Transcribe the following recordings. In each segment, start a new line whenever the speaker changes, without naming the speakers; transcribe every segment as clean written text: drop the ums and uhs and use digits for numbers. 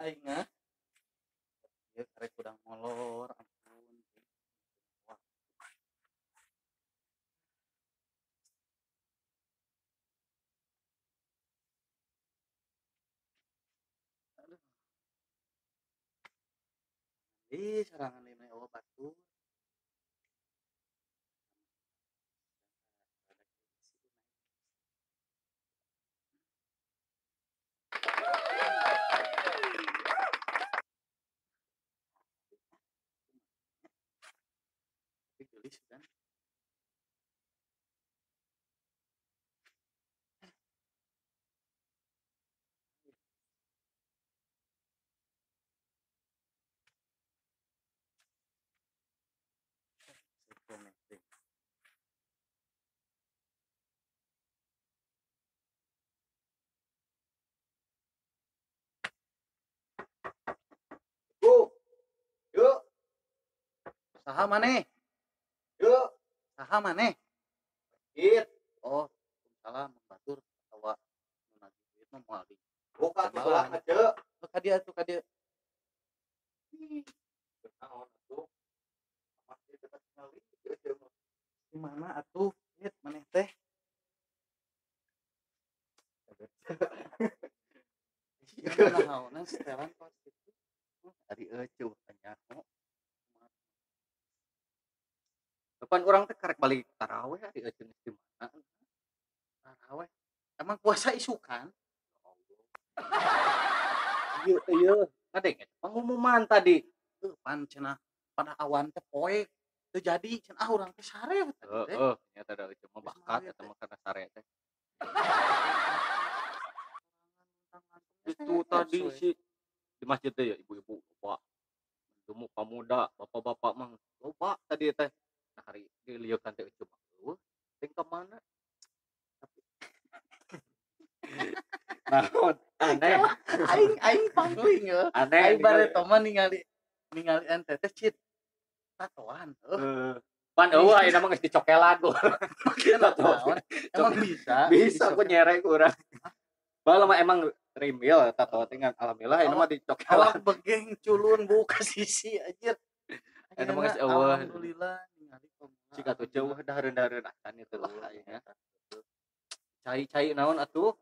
Aing ah. Ieu karek kudang molor, ampun. Wah. Aduh. Ih, serangan ini eueuh batur. Tapi geulis kan.
Bu. Yuk,
Saha maneh?
yuk.
Saha maneh?
It,
Oh, salah batur atawa nu nagih duit mah moal di.
buka tuh lah aja.
Oh, ka dieu atuh ka dieu.
Naon atuh? Masih tetap ngali ieu mah.
Di mana atuh? It maneh teh? Ieu nahaonan setelan kos kitu.
Ari eueuh nyaho. Depan urang teh karek balik taraweh ari eueuh geus di mana?
Taraweh. Emang puasa isukan?
Ieu teh ieu. Ngadenge pengumuman tadi.
Pan cenah pada awan teh poek teu jadi cenah ah urang teh sare we tadi teh.
Heeh, nya teh da eueuh mah bakat
Geus
eta mah kana sare teh. Itu tadi si di masjid teh ya ibu-ibu loba. Gemuk pamuda, bapak-bapak mah loba tadi teh. Nah hari dilieukan teh eueuh mah eueuh. Teh ka mana? Naon? Aneh,
Aing aing pangling heuh.
aneh.
Aing bareto mah ningali ningali ente teh cit tatoan heuh.
Heeh. Pan eueuh ayeuna mah geus dicokelan ku.
Tatoan. Emang bisa?
Bisa aku nyerek urang. Baheula mah emang rimil tato teh ngan alhamdulillah ayeuna mah dicokelan.
Awak begeng culun buka sisi anjir.
Ayeuna mah geus eueuh.
Alhamdulillah ningali pemula.
Cik atuh jauh dahareun-dahareun acan itu
Lah
lah
ya.
ya. Cai-cai naon atuh?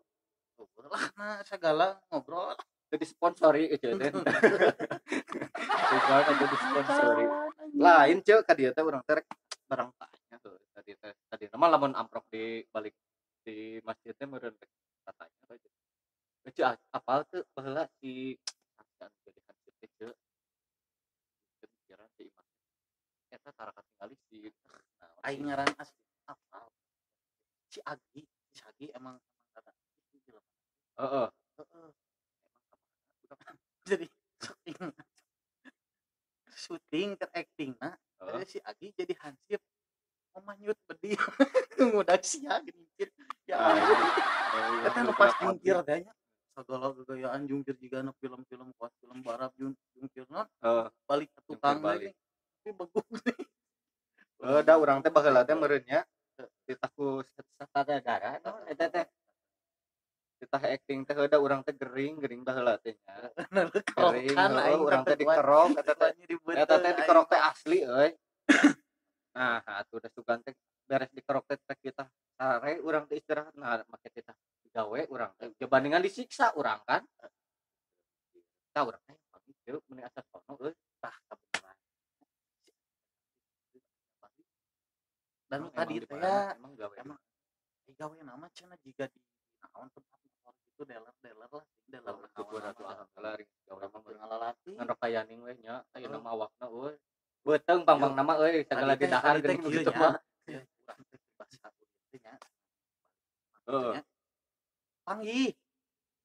Lah nah segala ngobrol.
Teu disponsori eueuh teh. Tuh teu disponsori. Lain ceu ka dieu teh urang teh rek barang tanya tuh tadi teh. Tadi mah lamun amprok di balik di masjid teh meureun rek tatanya teh. Eueuh apal teu baheula si acan jadi hansip teh ceu. Teu pikiran si imah. Eta tara katingali si naon
Aing
sih.
ngaran asli apal. Si Agi, si Agi emang emang rada itu jelema.
Heeh.
Heeh.
Emang ka mana budak?
Jadi syuting syuting keur acting-na,
Heeh.
si Agi jadi hansip memanyut bedil ngudak sia geuning cit. Ya
Ah,
ampun.
iya.
Eta nu pas jungkir teh nya. Sagala gagayaan jungkir jigana film-film kawas film barat jungkir naon
Heeh.
balik ke
Jungkir
tukang teh
balik.
geuning. Tapi begung teh.
Heuh da urang teh baheula teh meureun nya titah ku satadagara naon eta teh. Titah acting teh heuh da urang teh gering gering baheula teh nya. Gering
Kerokan
heueuh
aing
urang
teh
teh dikerok eta teh.
nyeri
Eta teh
beuteung
dikerok
aing
teh
mah.
asli euy. Nah, atuh da sugan teh beres dikerok teh teh kita sare urang teh istirahat nah make titah digawe urang teh jabandingan disiksa urang kan. Tah urang teh pagi teu meuni asa sono euy.
Tah kabeneran. Dan nu
Emang
tadi
emang di
teh
mana?
ya
Emang gawe di
emang gawe nama cenah jiga di naon tempat motor gitu dealer-dealer lah dealer
Oh,
naon
syukur
nama
atuh
da.
alhamdulillah ring gawe
Urang
mah
mah teu
meureun.
ngalalati.
Ngan rokayaning we nya ayeuna
Heeh.
mah awakna euy. Beuteung pang-pang
Ieu
nama euy sagala
tadi teh
didahar
tadi teh
geuning
kieu
kitu
nya.
mah.
Ieu urang teh basa ulin teh nya.
Heeh.
Nya. Panggih.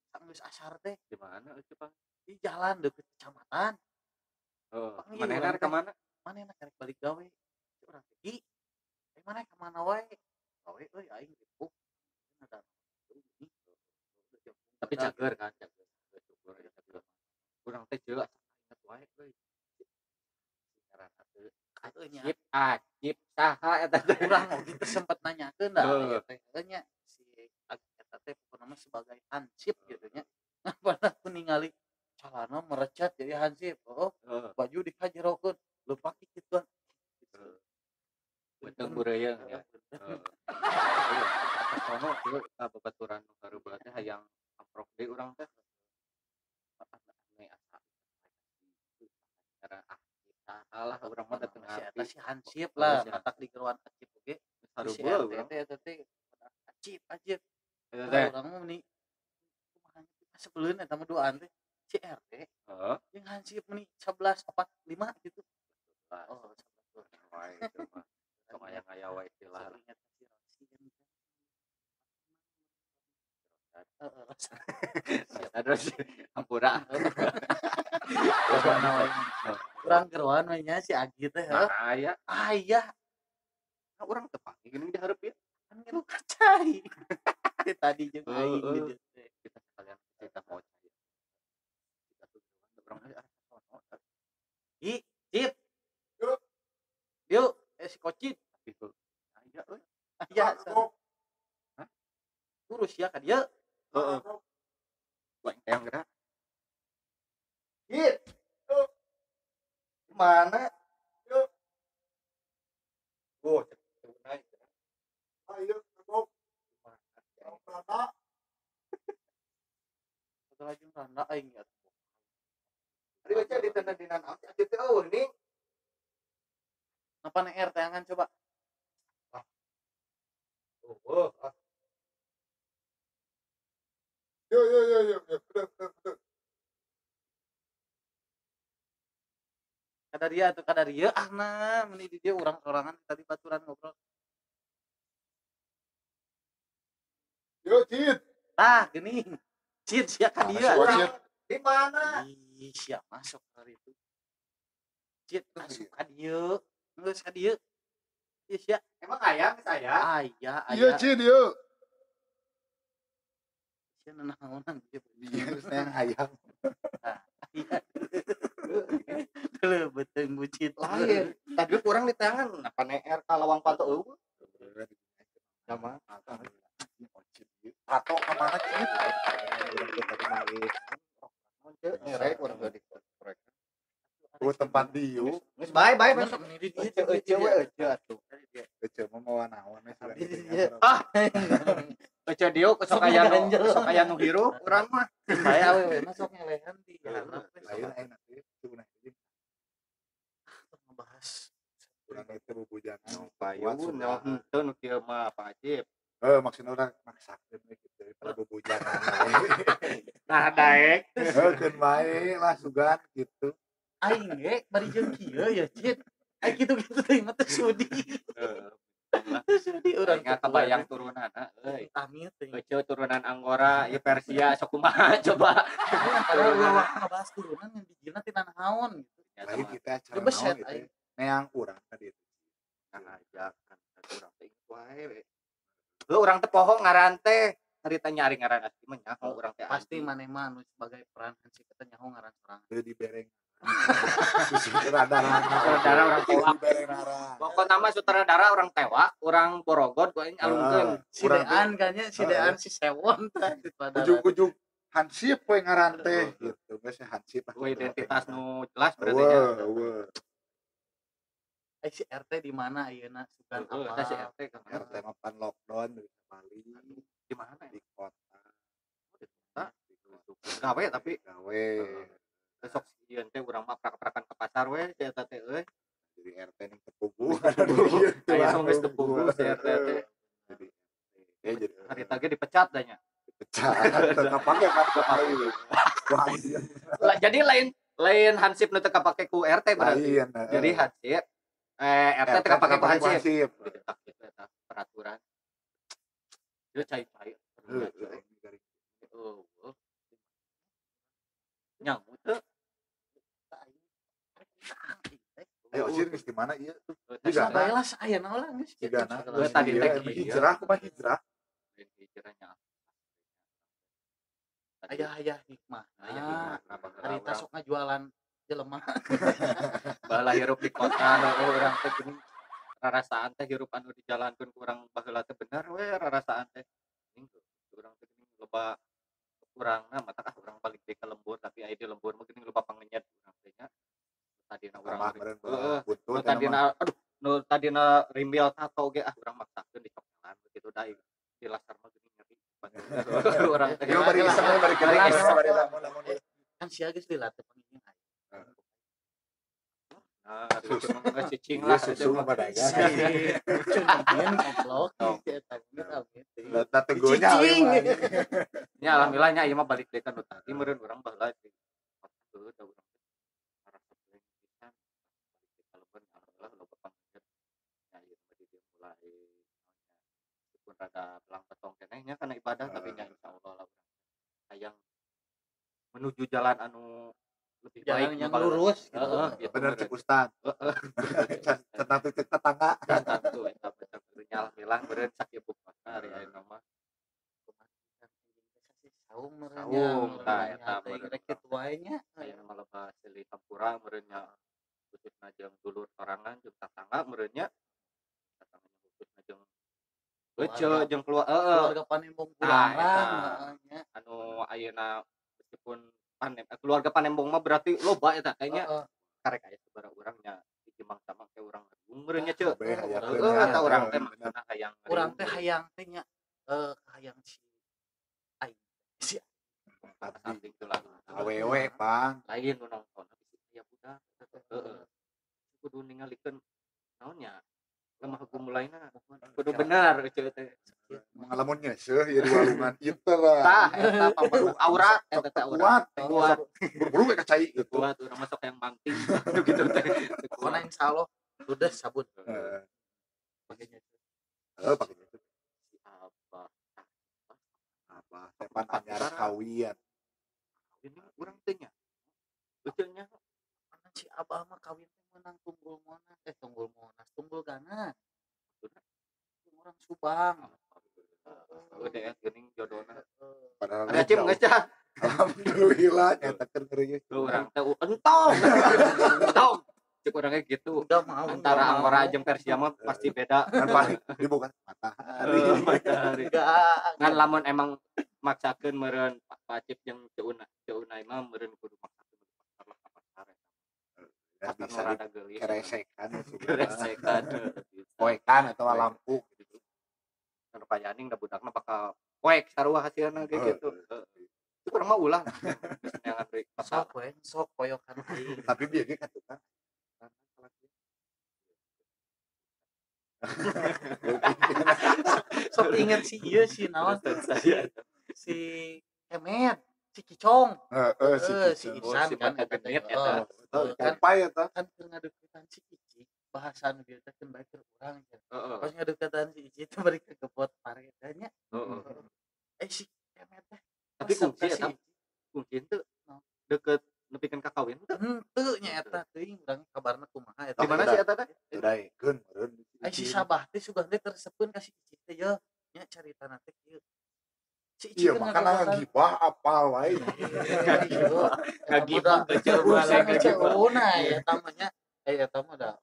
Sanggeus asar teh
Di mana euy Pang?
di jalan deukeut kecamatan.
Heeh.
Panggih
Manehna
urang
rek ka
teh.
mana?
Manehna karek balik gawe. Cek urang teh, "Gi, eh maneh ka mana wae?" Gawe euy aing ripuh. Ada gini.
Tapi cager kan, cager. Syukur ya cager. Urang teh ceu asa inget wae euy. Ngaranna teh
Heueuh nya.
Acip, Acip saha eta teh.
Urang oge teh sempet nanyakeun da
Heeh.
ieu teh heueuh nya si Agi eta teh pokona mah sebagai hansip gitu nya. Padahal aku ningali Calana merecet jadi hansip. Oh, baju dikajerokeun, leupak kituan.
Beuteung bureuyang ya. Heeh. Sono ieu ka babaturan nu karuba teh hayang amprok deui urang teh. Ane asa. Cara ah kita alah urang mah teu
Si eta
ngarti.
si hansip lah,
Si
matak di geroan acip oge. Si
Sarubeuh
RT
urang.
teh eta teh acip acip.
Eta
Nah,
teh.
urang mah meni kumaha sebeleun eta mah duaan teh. Si RT
Heeh.
jeung hansip meni 11 45 gitu. Oh, 11.
Wae itu mah. Sok aya-aya wae istilah lah.
Ingat si Rosi kan. Heeh, Rosi.
Terus hampura.
Geroan wae. Urang geroan we nya si Agi teh heuh.
Nah, aya.
Aya.
Nah, urang teu panggih geuning di hareup ieu.
Kan ngilu ka cai. Ti tadi jeung aing di dieu teh.
Kita sekalian cerita mau cai. Kita tuh geroan urang teh ah sono.
I, Cit.
Yuk.
Yuk, si Kocit.
Gitu. Aya euy.
Aya.
Hah?
Urus ya ka dieu.
Heeh. Wah, yang gerak.
Git.
Mana?
Yuk.
Oh, cek naik.
Ayo, kebok. Randa.
Satu lagi randa aing ya.
Tadi baca di tenda dinan naon sih teh eueuh nih.
Napa nih R tayangan coba?
Oh, ah.
Yo yo yo yo, betul.
Kada dia atau kada dia ah nah meni di dia urang sorangan tadi baturan ngobrol.
Yo Cit.
Tah geuning. Cit sia ka dia.
Cit.
Di mana?
Ih, sia masuk hari itu. Cit masuk ka dieu. Geus ka dieu. Ih sia.
Emang aya geus aya?
Aya, aya.
Iya Cit, yo.
Sia nanaonan ieu.
Iya, geus yang hayang.
Iya. Dulu beuteung bucit.
Lain. Tadi kurang di tangan, napa neer ka lawang panto eueuh. Sama.
Patok ka mana Cit?
Urang teh tadi mah ieu. Ngerek urang teh di korek.
Oh, tempat dieu.
Geus bye bye
Masuk
masuk.
nih di dieu.
Ece ece we ece atuh.
Ece mah mawa naon we sudah
Iya.
Ah. Ece dieu sok aya nu sok aya nu hirup urang mah.
Bae awewe mah sok ngelehan di handap we
Lain
sok
aing nanti teu nah
ngebahas.
Urang itu bubujangan.
Payun nyawa henteu nu kieu mah Pak Acip.
Maksudna urang maksakeun we kitu daripada bubujangan.
Nah daek.
Heuh, keun bae lah sugan gitu.
Aing ge bari jeung kieu ya Cit. Aing kitu-kitu teh mah teu sudi.
Heeh.
Teu sudi urang
Aing kabayang turunanna euy.
Amit teh.
Ece turunan Anggora, ieu Persia sok kumaha coba.
Padahal ulah ngebahas turunan yang bijilna tina naon gitu.
Ya
Lain kita acara
Gebeset,
naon gitu.
aing.
Neang urang tadi itu.
Ngajakan urang teh wae we. Heuh urang teh poho ngaran teh. Harita nyari ngaran asli mah nyaho urang teh.
Pasti maneh mah anu sebagai peran hansip eta nyaho ngaran sorangan.
Teu dibereng. Sutradara.
Sutradara urang tewak.
Dibereng ngaran.
Pokokna mah sutradara urang tewak, urang borogod ku aing alungkeun.
Si Dean kayaknya si Dean si Sewon teh sutradara.
Ujug-ujug hansip we ngaran teh gitu. Geus hansip lah.
Ku identitas nu jelas berarti nya.
Eueuh, eueuh.
Eh si RT di mana ayeuna sugan
Heeh,
apa?
eta si RT ka mana?
RT mah pan lockdown dari Bali
Di mana ya?
di kota.
Di kota.
Di kota.
Gawe tapi
Gawe.
Besok sieun teh urang mah prak-prakan ke pasar we si eta teh euy.
Jadi RT ning tepugu.
Aya sok geus tepugu si RT teh.
Jadi ya jadi
Harita ge dipecat dah nya.
dipecat. Teu kapake kan kapake. Wah, iya.
Lah, jadi lain lain hansip nu teu kapake ku RT berarti.
Lain. heeh.
Jadi hansip RT teu kapake ku hansip.
hansip.
Jadi tak gitu eta peraturan. Yo cai-cai.
Heuh, aing garing.
Eueuh. Nyamu teu.
Ayo Ocir geus di mana ieu?
Juga.
Bae lah aya naon lah geus.
Jigana.
Gua tadi teh
Iya, hijrah kumaha hijrah?
Hijrahnya.
Aya-aya hikmah.
Aya hikmah. Baheula
Harita
urang
sok ngajualan jelema.
baheula hirup di kota heueuh urang teh geuning rarasaan teh hirup anu dijalankeun ku urang baheula teh bener we rarasaan teh. Ning urang teh geuning loba kurangna matak ah urang balik deui ka lembur tapi aya di lembur tadina rimbil tato ge ah urang maksakeun dicokelan gitu da di laser mah geuning nyeri. Urang teh
yo bari iseng bari iseng bari lamun-lamun
kan sia geus dilatih pangingin aing.
Nah, cuma cicing lah
susu mah pada.
Cuman goblok eta amit.
Da tegonya.
Nya alhamdulillah nya ieu mah balik deui ka nu tadi meureun urang baheula di heuh da urang ngarasa blank pisan. Kalaupun alhamdulillah loba pangeukeun. Nya ieu mah di dieu mulai meskipun rada belang betong keneh nya kana ibadah tapi nya insyaallah lah urang hayang menuju jalan anu lebih
jalan
baik
yang lurus gitu.
Gitu
bener cek ustad. Heeh. Tentang tetangga.
Tentu eta bener alhamdulillah meureun sakieu bukna ari ayeuna mah.
Saum
Saum tah eta
meureun kitu wae nya.
Ayeuna mah loba silih hampura meureun nya khususna jeung dulur sorangan jeung tatangga meureun nya. Tatangga khususna jeung ece jeung keluarga
keluarga Panembong kurang
nya. Anu ayeuna meskipun keluarga Panembong mah berarti loba eta kayaknya karek aya sabaraha urang nya hiji mangsa mah ke urang meureun nya ceu. Heeh eta urang teh maksudna hayang
urang teh hayang teh nya hayang si aing si
abdi lah
awewe Bang
lain nu nonton bisi aya budak heeh kudu ningalikeun naon nya lemah gumulaina kudu bener ceu teh.
Ngalamun nyeuseuh ieu di walungan ieu teh lah.
Tah eta pamperu aurat eta teh aurat.
Kuat. Buru-buru we ka cai gitu.
Kuat urang masuk yang manting gitu teh.
Pokona insyaallah udah sabun.
Heeh.
Pake nyeuseuh.
Heeh pake nyeuseuh.
Si Abah.
Abah teh pan anyar kawian.
Ini urang teh nya. Ece nya
si Abah mah kawin teh menang tunggul Monas, tunggul Monas, tunggul Gana. Orang Subang.
Udah ya geuning jodona.
Padahal
ada cim geus cah.
Alhamdulillah nyata keur ngeureuyeuh.
Urang teh entong. Entong. Cek urangnya gitu.
Udah mau
antara Angora jeung Persia mah pasti beda.
Kan paling dibuka matahari.
Matahari. Ngan lamun emang maksakeun meureun Pak Acip jeung Ceu Unai mah meureun kudu maksakeun pasar lah ka pasar eta.
Ya bisa keresekan
keresekan.
Poekan atau lampu gitu.
Kan payaning da budakna bakal poek sarua hasilna ge gitu. Itu kurang mah ulah. Neangan deui
sok we, sok koyokan aing.
Tapi bieu ge ka tukang.
Sok inget si ieu si naon si Kemet, si Kicong.
Heeh,
si Isan kan
eta.
Kan
kan keur ngadeukeutan si Ici, bahasa nu bieu teh keun bae keur urang. Pas ngadeukeutan si Ici teh bari kagebot pare teh nya.
Heeh.
Si Kemet teh.
Tapi kunci eta kunci teu deukeut nepikeun ka kawin teu?
Henteu nya eta teuing urang kabarna kumaha eta.
Di mana sih eta teh?
Daekeun meureun.
Si Sabah teh sugan teh teresepeun ka si Ici teh ye nya caritana teh kieu. Si Ici
iya makana ngagibah apal wae.
Ngagibah kecil wae
ngagibah. Eta mah nya eta mah da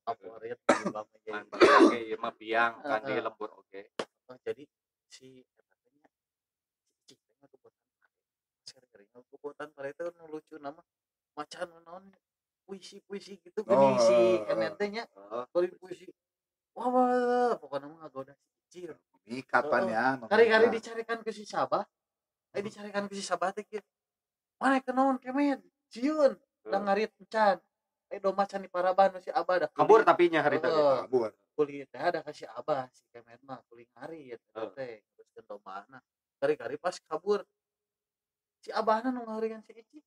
favorit ngagibah mah jadi.
Oke ieu mah biang kan di lembur oge.
Oh jadi si eta teh nya si Ici teh ngagebotan pare. Sering ngagebotan pare teh nu lucu nama macan naon puisi-puisi gitu geuning si Kemet teh nya. Bari puisi. Wah, wah, pokoknya mah ngagoda si Ici.
Mikat pan ya.
Kari-kari dicarikan ke si Sabah. Dicarikan ke si Sabah teh kieu. Mana kenaon Kemet? Sieun, da ngarit encan. Domba can diparaban si Abah da
kabur tapi nya hari tadi.
Kabur.
Kuli teh ada ka si Abah, si Kemet mah kuli ngarit eta teh teruskeun dombana. Kari-kari pas kabur si Abahna nu ngaringan si Ici.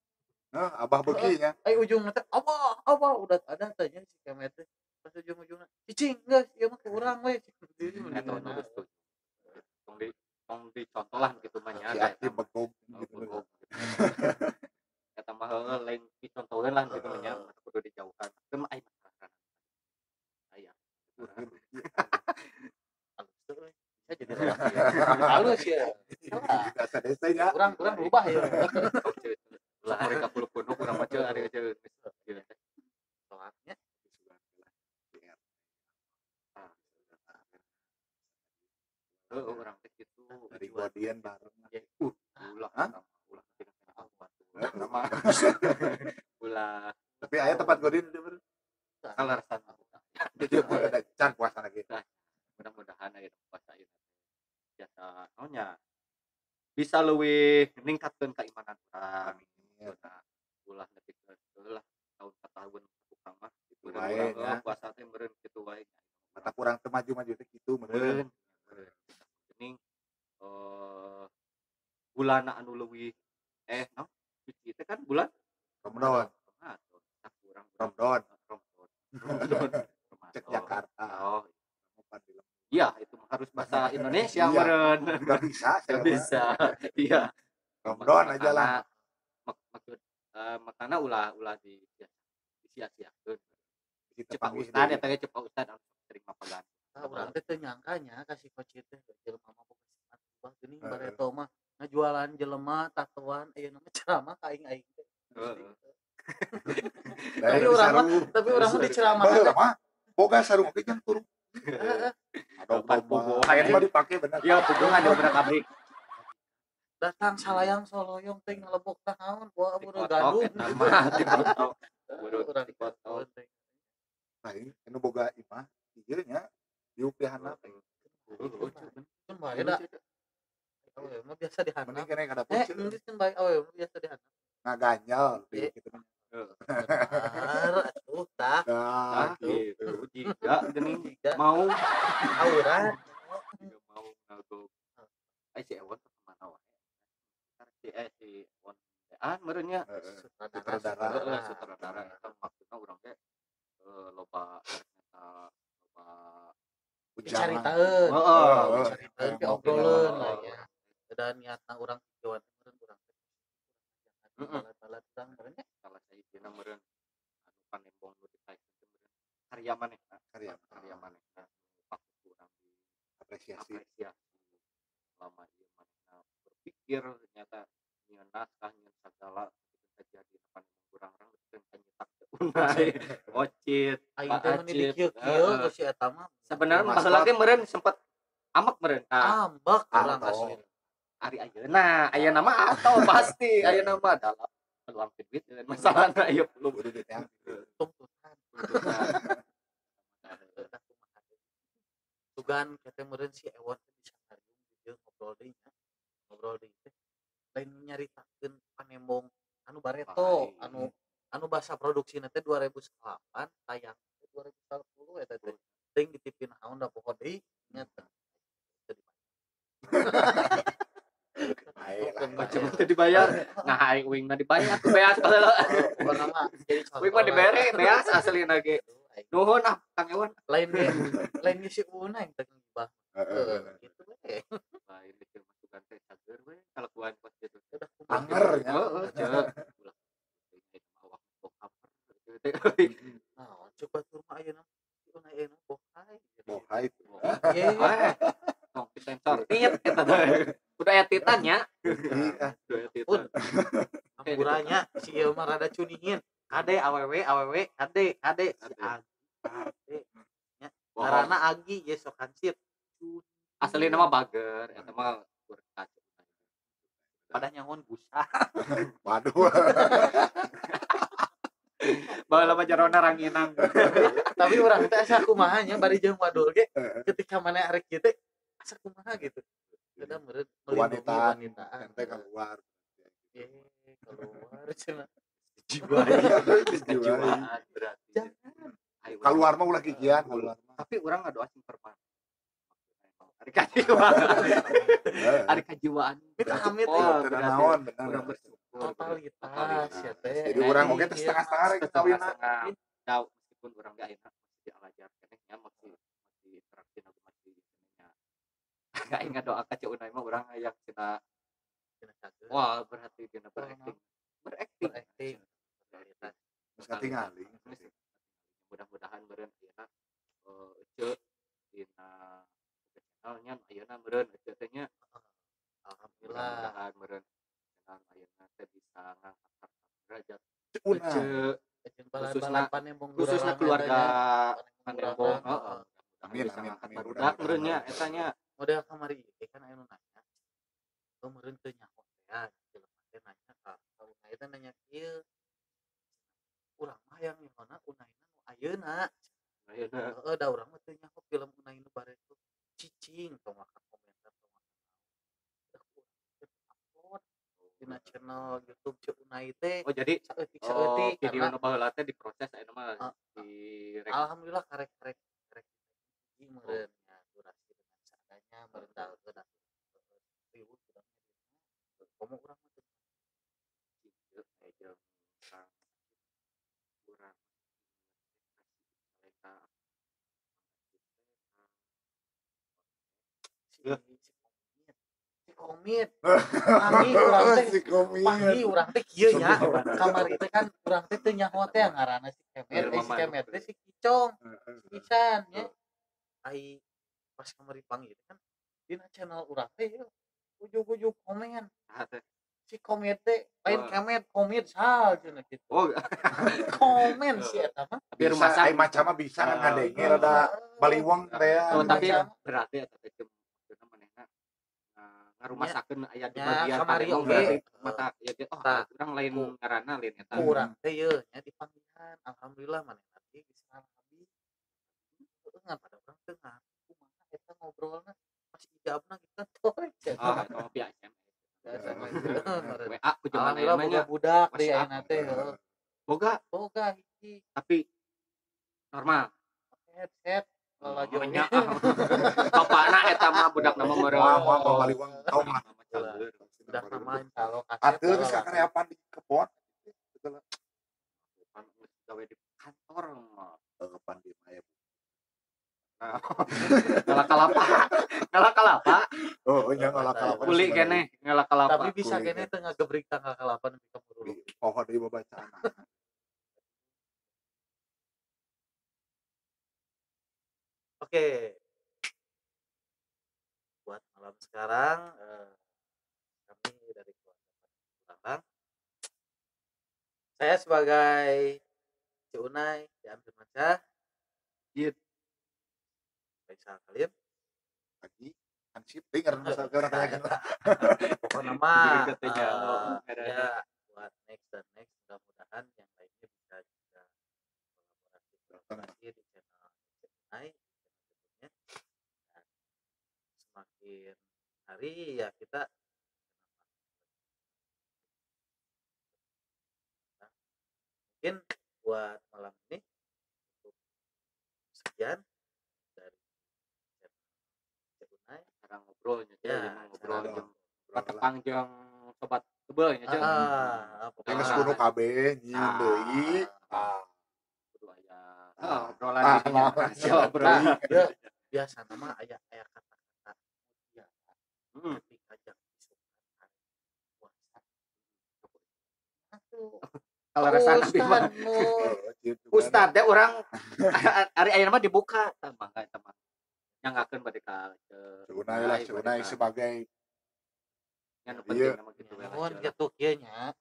Nah, Abah beuki nya.
Ujungna teh Abah, Abah udah ada teh nya si Kemet teh. Pas ujung-ujungna cicing geus ieu mah ku urang we.
Eta nu geus tong dicontoh lah gitu mah nya.
Aki begog gitu.
Eta mah heueuh lain dicontoheun lah gitu mah nya kudu dijauhkan. Teu mah aya masalah. Aya.
Halus teh euy. Bisa jadi relasi. Halus ya.
Asa desa nya.
Urang rubah ya.
Ulah mereka puluh punduk urang mah ceu ari ceu.
Soalnya
urang teh kitu
dari Guardian bareng.
Ulah ulah nama ulah.
Tapi aya tempat Guardian di mana?
Kalarasan.
Jadi ada Acan puasa lagi.
Mudah-mudahan aya puasa ieu biasa naonnya bisa leuwih ningkatkeun keimanan urang.
Amin.
Nah, ulah nepikeun lah tahun ka tahun tukang mah
Kitu wae nya.
Puasa teh meureun kitu wae.
Mata kurang teu maju-maju teh kitu meureun.
Geuning bulan anu leuwih naon suci teh kan bulan
Ramadan.
Kurang
Ramadan.
Ramadan.
Cek Jakarta.
Oh. Iya, itu harus bahasa Indonesia meureun.
Enggak bisa,
enggak bisa. Iya.
Ramadan aja lah.
Maksud makana ulah di disia-siakeun.
Kita
Cek Pak
panggih
Ustad
deui.
eta ge cek Pak Ustad anu sering mapagan.
Tah urang teh teu nyangka nya ka si Kocit teh jelema mah boga sifat ubah geuning
Heeh.
bareto mah ngajualan jelema tatoan ayeuna mah ceramah ka aing-aing teh.
Heeh.
Lain
Tapi urang mah
sarung.
tapi urang mah diceramahan
Baheula
teh.
mah boga sarung oge jang turun.
Heeh.
Aduh,
Tempat puguhan.
Ayeuna mah dipake bener.
Iya, puguhan diobrak-abrik.
Datang salayang soloyong teh ngalebok tah naon buah buru
Dikotok
gadung.
eta mah dikotok. Buru
Urang
dikotok.
teh.
Lain anu boga imah ieu nya diuk di handap.
Kan bae da. Awewe mah biasa di handap.
Mending kene ka dapur ceu.
Geus kan bae awewe mah biasa di handap.
Ngaganyel
Iya.
diuk kitu mah.
Bener atuh tah.
Nah,
Tah gitu jiga geuning
Jiga
mau
aurat.
jiga mau ngagok. Ai si Ewon teh kemana wae. Ntar si si Ewon teh ah meureun nya.
Heeh.
Sutradara.
Sutradara.
Heeh, sutradara eta maksudna urang teh loba eta loba
Dicaritaeun.
Heeh,
Dicaritaeun pi obroleun lah ya. Dan niatna urang tujuan meureun urang teh.
Heeh.
Balat-balat urang meureun nya.
Salah sahijina meureun anu panembong nu ditaekkeun teh meureun karya manehna.
Karya.
Karya manehna patut urang di
Apresiasi.
apresiasi selama ieu manehna berpikir ternyata nyieun naskah nyieun sagala ketika jadi panembong urang-urang teu nyetak teh unai Ocit
Aing
Pak
teh meni
Acit.
dikieu-kieu
Heeh.
ku si eta mah.
Sebenarnya
Maskot.
baheula ge meureun sempet amek meureun ka
Ambek urang
Atau.
asli.
ari ayeuna ayeuna mah atau pasti ayeuna mah adalah peluang duit dan masalahna ieu perlu
Kudu diteang.
Tuntutan. Tah kumaha deui. Sugan kete meureun si Ewon teh bisa ngariung di dieu ngobrol deui nya. Ngobrol deui teh lain nyaritakeun panembong anu bareto
Lain.
anu anu basa produksina teh 2008 tayang teh 2010 eta teh. Teuing di TV naon da poho deui nya teh. Teu dibayar.
Bae lah.
Macam teu dibayar. Nah, aing uing mah dibayar ku beas baheula.
Pokona mah jadi contoh.
Uing mah
lah.
dibere beas aslina ge.
Aduh, aing.
Nuhun ah Kang Ewan.
Lain ge lain ge si Una yang teh ngibah.
Heeh.
Gitu we.
Lain dikir masukan teh cager we kalakuan kos gitu.
Udah kumaha.
Anger nya.
Heeh, ceu. Ulah awak bokap gitu teh.
Naon cek batur mah ayeuna si Una ayeuna bohai.
Bohai.
Iya.
Eh, tong disensor. Tit eta teh. Udah aya titan nya.
Iya.
Udah aya
Pun.
titan.
Hampurannya si ieu mah rada cuningin. Kade awewe awewe kade kade si
Kade.
Agi. Kade. Nya
Bohong.
ngaranna Agi ye sok hansip.
Aslina mah bager, eta mah berkat.
Padah nyangon busa.
Waduh.
Baheula mah jarona ranginang.
Tapi urang teh asa kumaha nya bari jeung wadul ge ketika maneh arek kieu teh asa kumaha gitu. Kita meureun melindungi
Kewanitaan.
wanitaan.
Ente keluar.
Eh, keluar cenah.
Jiwa. Kejiwaan berarti.
Jangan.
Ayo,
Keluar mah ulah kikian, keluar mah.
Tapi urang ngadoa sing permanen. Ari kajiwaan.
Heeh.
Ari kajiwaan.
Amit amit
Oh,
ya.
Teu
berarti
naon bener.
Urang bersyukur.
Totalitas ya teh.
Jadi urang oge teh setengah-setengah rek kawinna.
Setengah-setengah. Da meskipun urang ge ayeuna masih dialajar keneh nya masih masih interaksi na masih nya. Aing ngadoa ka Ceu Unai mah urang hayang cenah wah berarti dina berakting. Berakting.
Berakting. Totalitas.
Geus katingali.
Mudah-mudahan meureun ayeuna ece dina channelnya ayeuna meureun ece teh nya.
Alhamdulillah.
Mudah-mudahan meureun channel ayeuna teh bisa ngangkat derajat
Unai.
ece
Jeung balat-balat panembong
khususna
gurarang
keluarga
eta nya.
panembong heeh.
Amin,
Bisa
amin,
ngangkat
amin.
barudak meureun nya eta nya.
Model kamari ieu kan aya nu nanya. Oh meureun teu nyaho teh ya, jelema teh nanya ka ka Unai teh nanya kieu. Urang mah hayang nyahona Unaina nu ayeuna.
Ayeuna
Heeh, da urang mah teu nyaho film Unai nu bareto. Cicing tong makan komentar tong makan. Upload dina channel YouTube Ceu Unai teh.
Oh jadi
saeutik-saeutik
video nu baheula teh diproses ayeuna mah di
alhamdulillah karek-karek karek hiji meureun nya durasi dengan seadanya meureun da riweuh urang komo urang mah teu
jeung kang urang
si komit panggih urang teh panggih urang teh kieu nya kamari teh kan urang teh teu nyaho teh ngaranna si kemet teh si Kicong si Kican nya ai pas kamari panggih kan dina channel urang teh ujug-ujug komen si komit teh lain kemet komit sal cenah kitu.
Oh
komen si eta mah
tapi rumah
ai maca mah bisa ngadenge rada baliweng teh ya.
Tapi berarti eta teh maksudna manehna ngarumasakeun aya di bagian
kamari oge
mata ya oh urang lain ngaranna lain eta.
Urang teh yeuh nya dipanggihan alhamdulillah manehna teh geus ngalabi. Heueuh ngan pada urang teu ngarti kumaha eta ngobrolna pas ijabna gitu kan teh.
Ah eta mah via SMS. WA ku zaman
ayeuna boga budak deui ayeuna teh heuh.
Boga
hiji
tapi normal.
Headset lalajo
nya. Bapakna eta mah budakna mah meureun.
Wah baliwang tong lah.
Budak mah insyaallah kasep.
Atuh geus kakareapan di kebon. Betul.
Pan geus gawe di kantor mah.
Kapan di mah ya.
Ngalak kalapa. Ngalak kalapa.
Oh, nya ngalak kalapa.
Kuli keneh ngalak kalapa.
Tapi bisa keneh teu ngagebrik tanggal kalapa nepi ka muruluk.
Poho deui babacaan.
Oke. Buat malam sekarang kami dari keluarga Kurabang. Saya sebagai Ceu Unai Dian Firmansyah.
Iya.
Faisal Kalim.
Lagi hansip teh ngaranna saha tanyakeun lah.
Pokokna mah ya buat next dan next mudah-mudahan yang lainnya bisa juga kolaborasi di channel Ceu Unai tentunya. Dan semakin hari ya kita mungkin buat malam ini cukup sekian dari Ceu Unai
cara ngobrolnya ya, ngobrol jeung patepang jeung sobat tebel nya jeung
geus kudu kabeh nyieun deui
kudu aya obrolan di dinya obrolan
ya biasana mah aya kata-kata mutiara ketika jam isukan hari puasa atuh
kalau resana mah ustad teh urang ari ayeuna mah dibuka tah mangga eta mah nyanggakeun bade ka
Ceu Unai lah Ceu Unai sebagai
nya nu penting mah kitu we
nuhun kitu kieu nya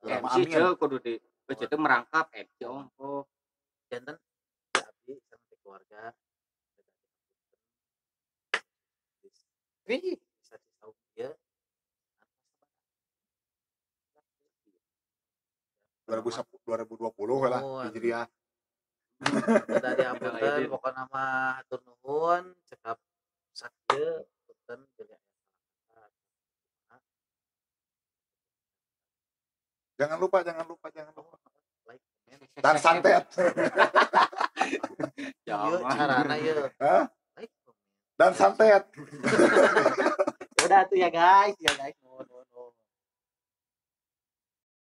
MC ceu kudu di teh merangkap MC ongkoh
janten di abdi sareng di keluarga bisa disaum ieu
2020 lah Hijriah.
Udah diapunten pokona mah hatur nuhun cekap sakieu punten bilih aya salah.
Jangan lupa like,
komen
dan santet.
Ieu carana ieu.
Hah?
Like, komen
dan santet.
Udah tuh ya guys, ya guys.